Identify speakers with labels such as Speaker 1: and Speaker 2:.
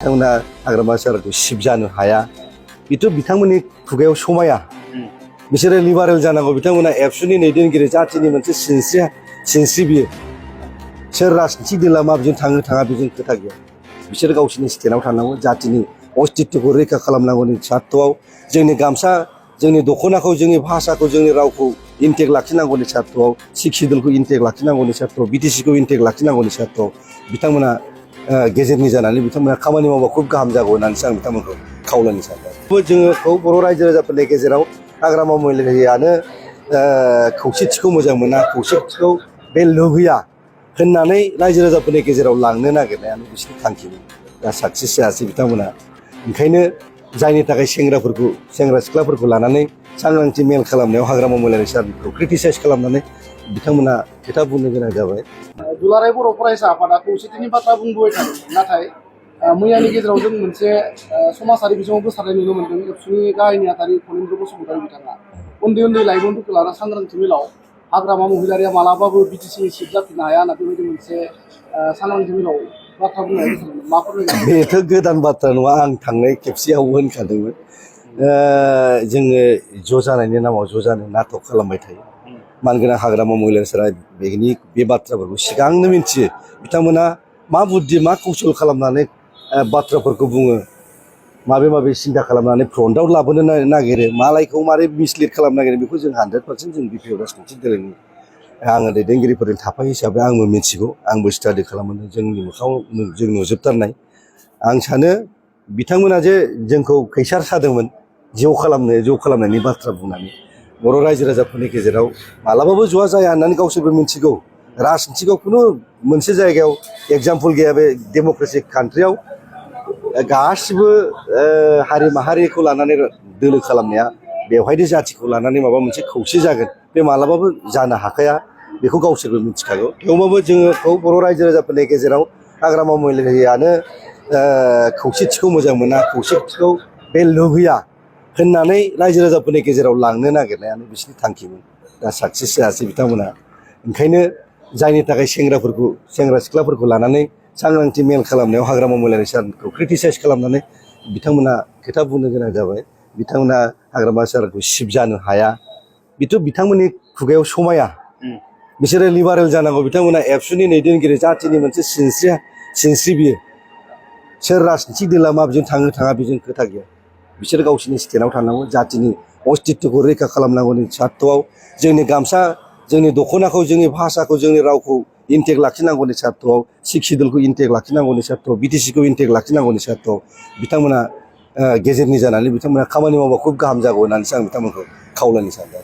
Speaker 1: बिथांमोना हाग्रामा सारखौ सिबजानो हाया बेथ' बिथांमोननि खुगायाव समाया बिसोरो लिबारेल जानांगौ बिथांमोना एबसुनि दैदेनगिरि जाथिनि मोनसे सिनस्रि बियो सोर राजनिथिक दोला माबेजों थाङा बेजों खोथा गैया बिसोर गावसोरनि स्टेन्डआव थानांगौ जाथिनि अस्तित्वखौ रैखा खालामनांगौनि सार्थआव जोंनि गामसा जोंनि दख'नाखौ जोंनि भाषाखौ जोंनि रावखौ इन्टेक लाखिनांगौनि सार्थआव सिक्स सिडुलखौ इन्टेक लाखिनांगौनि सार्थआव बिटिसिखौ इन्टेक लाखिनांगौनि सार्थआव बिथांमोना गेजेरनि जानानै बिथांमोना खामानि मावबा खुब गाहाम जागौ होननानैसो आं बिथांमोनखौ खावलायनो सानदों जोङो बर' रायजो राजाफोरनि गेजेराव हाग्रामा महिलारियानो खौसेथिखौ मोजां मोना खौसेथिखौ बे लुबैया होननानै रायजो राजाफोरनि गेजेराव लांनो नागिरनायानो बिसोरनि थांखिमोन दा साक्सेस जायासै बिथांमोना ओंखायनो जायनि थाखाय सेंग्रा सिख्लाफोरखौ लानानै सांग्रांथि मेल खालामनायाव हाग्रामा महिलारि सारखौ क्रिटिसाइज खालामनानै बिथांमोना खोथा बुंनो गोनां जाबाय
Speaker 2: दुलाराय बर' फरायसा आफादा खौसेथिनि बाथ्रा बुंबोबाय थादों नाथाय मैयानि गेजेराव जों मोनसे समाजारि बिजोङाव गोसारनाय नुनो मोन्दों एबसुनि गाहाय नेहाथारि फनेन्द्र बसुमतारी बिथाङा उन्दै उन्दै लाइमोनफोरखौ लाना सांग्रांथि मेलाव हाग्रामा महिलारिया मालाबाबो बिटिसिनि सिट जाफिननो हाया होनना बेबायदि मोनसे सांग्रांथि मेलाव बाथ्रा बुंनाय गोसारदों मा फोरमायगोन
Speaker 1: बेथ' गोदान बाथ्रा नङा आं थांनाय खेबसेयावबो होनखादोंमोन जोङो ज' जानायनि नामाव ज' जानो नाटक खालामबाय थायो मानगोनां हाग्रामा महिलारि सारा बे बाथ्राफोरखौ सिगांनो मिन्थियो बिथांमोना मा बुद्धि मा कौशल खालामनानै बाथ्राफोरखौ बुङो माबे सिन्था खालामनानै फ्रन्टआव लाबोनो नागिरो मालायखौ मारै मिसलिड खालामनो नागिरो बेखौ जों 100% जों बिपिएफ राजखान्थि दोलोनि आङो दैदेनगिरिफोरनि थाफाय हिसाबै आंबो मिथिगौ आंबो स्टाडि खालामदों जोंनि मोखाङाव जों नुजोबथारनाय आं सानो बिथांमोना जे जोंखौ खैसार सादोंमोन ज' खालामनायनि बाथ्रा बुंनानै बर' रायजो राजाफोरनि गेजेराव मालाबाबो ज'आ जाया होननानै गावसोरबो मिथिगौ राजनिथिकआव खुनु मोनसे जायगायाव एग्जाम्पल गैया बे डेम'क्रेटिक कान्ट्रियाव गासिबो हारि माहारिखौ लानानै दोलो खालामनाया बेवहायनो जाथिखौ लानानै माबा मोनसे खौसे जागोन बे मालाबाबो जानो हाखाया बेखौ गावसोरबो मिथिखागौ थेवबाबो जोङो बर' रायजो राजाफोरनि गेजेराव हाग्रामा महिलारियानो खौसेथिखौ मोजां मोना खौसेथिखौ बे लुबैया होननानै रायजो राजाफोरनि गेजेराव लांनो नागिरनायानो बिसोरनि थांखिमोन दा साक्सेस जायासै बिथांमोना ओंखायनो जायनि थाखाय सेंग्रा सिख्लाफोरखौ लानानै सांग्रांथि मेल खालामनायाव हाग्रामा महिलारि सारखौ क्रिटिसाइज खालामनानै बिथांमोना खोथा बुंनो गोनां जाबाय बिथांमोना हाग्रामा सारखौ सिबजानो हाया बेथ' बिथांमोननि खुगायाव समाया बिसोरो लिबारेल जानांगौ बिथांमोना एबसुनि दैदेनगिरि जाथिनि मोनसे सिनस्रि बियो सोर राजनिथिक दोला माबेजों थाङा बेजों खोथा गैया बिसोर गावसोरनि स्टेन्डआव थानांगौ जाथिनि अस्तित्वखौ रैखा खालामनांगौनि सार्थआव जोंनि गामसा जोंनि दख'नाखौ जोंनि भाषाखौ जोंनि रावखौ इन्टेक लाखिनांगौनि सार्थआव सिक्स सिडुलखौ इन्टेक लाखिनांगौनि सार्थआव बिटिसिखौ इन्टेक लाखिनांगौनि सार्थआव बिथांमोना गेजेरनि जानानै बिथांमोना खामानि मावबा खुब गाहाम जागौ होननानैसो आं बिथांमोनखौ खावलायनो सानदों